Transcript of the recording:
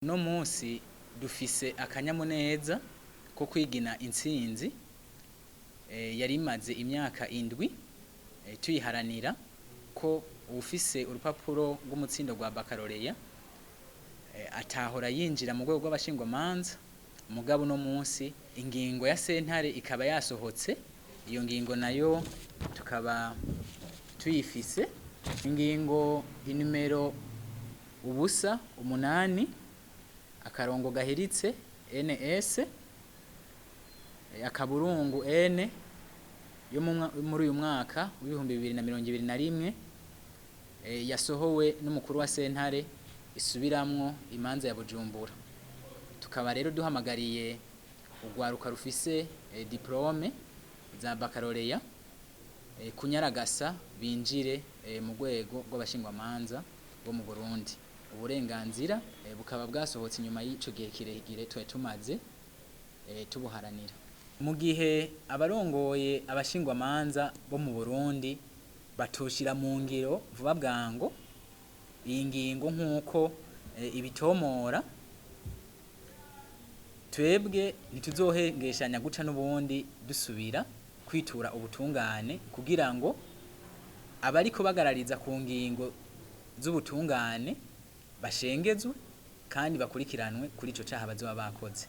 Uno munsi dufise akanyamuneza ko kwigina intsinzi yari imaze imyaka 7 tuyiharanira ko uwufise urupapuro rw'umutsindo rwa bakaloreya atahora yinjira mu rwego rw'abashingwamanza, mugabo uno munsi ingingo ya sentare ikaba yasohotse. Iyo ngingo nayo tukaba tuyifise, ingingo inimero 08 akarongo gahiritse NS akaburungu N yo muri uyu mwaka w'2021, yasohowe n'umukuru wa sentare isubiramwo imanza ya Bujumbura. Tukaba rero duhamagariye urwaruka rufise diplome za bakaloreya kunyaragasa binjire mu rwego rw'abashingwamanza bo mu Burundi. Uburenganzira bukaba bwasohotse inyuma y'ico gihe kirekire twari tumaze tubuharanira. Mu gihe abarongoye abashingwamanza bo mu Burundi batoshira mu ngiro vuba bwango iyi ngingo nk'uko ibitomora, twebwe ntituzohengeshanya guca n'ubundi dusubira kwitura ubutungane kugira ngo abariko bagarariza ku ngingo z'ubutungane bashengezwe kandi bakurikiranwe kuri ico caha bazoba bakoze.